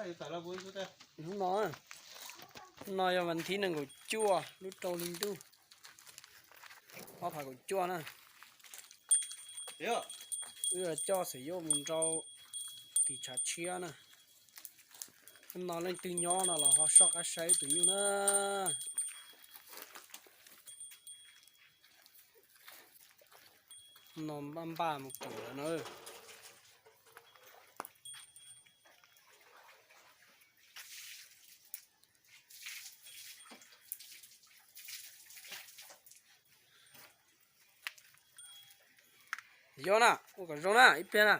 Hnub no, hnub no yog vas thib nees nkaum cuaj lub rau hli ntuj ob phav kaum cuaj na. Wb coj Xeem Yauj mus nrau tim tshav tshiab na. Hnub no leej twg nyob no los ho soj qab saib wb tus nyuj na. No npaj npaj mus kaum lawm na. Yog na, ua kom zoo na, ib pliag na.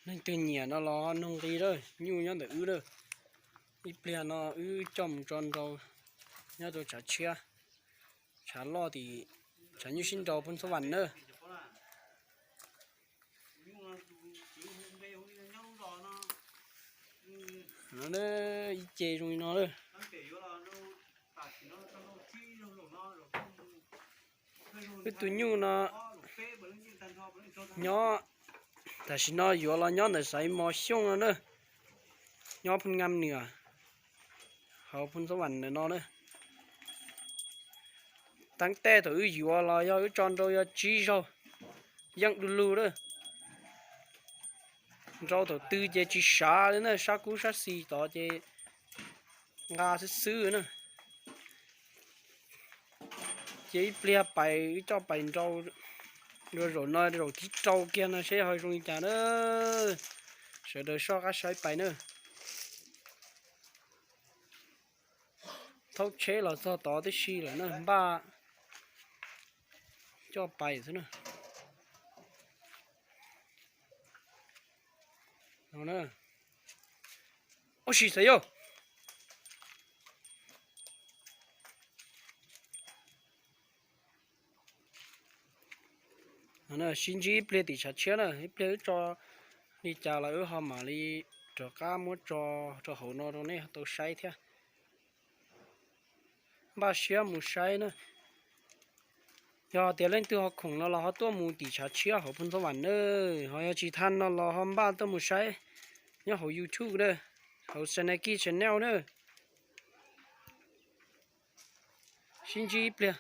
Leej twg nyiam no los nug nqi lawm, nyuj nyob ntawm wb lawm. Ib pliag no wb coj mus tso nrau nyob rau tshav tshiab, tshav loj tim, tshav nyuj sib nrau Phoos Xab Vam na. No ib ce zoo li no lawm. Wb tus nyuj no nyob, tam sim no yuav los nyob ntawm Xaiv Mos Xyooj no na, nyob Phoo Ngam Nws, hauv Phoos Xab Vam ntawm no na. Teeb tej thaum wb yuav los yog wb tso nrau yog tsib zaug, yeej du lug lawm. Nrau thaum twg ces tsis sav li na, sab kub sab xis tod ces nqa xwb xwb na. Ces ib pliag pais wb coj pais nrau dua zaum no zaum thib rau kiag no seb ho zoo li cas na. Sawv daws soj qab saib pais na. Thaub tsheb los txog tod tib si lawm na, npaj coj pais xwb na. Ua si Xaiv Yauj. Sib ntsib ib pliag tim tshav tshiab na, ib pliag wb tso li cas los wb ho mam li rov qab muab tso rau hauv no rau nej tau saib thiab. Npaj siab mus saib na. Yog tias leej twg ho khoom no los ho tuaj mus tim tshav tshiab hauv Phoos Xab Vam na, ho yog tsis tau no los ho npaj tuaj mus saib nyob hauv YouTube na, hauv Sanaki Channel na. Sib ntsib ib pliag.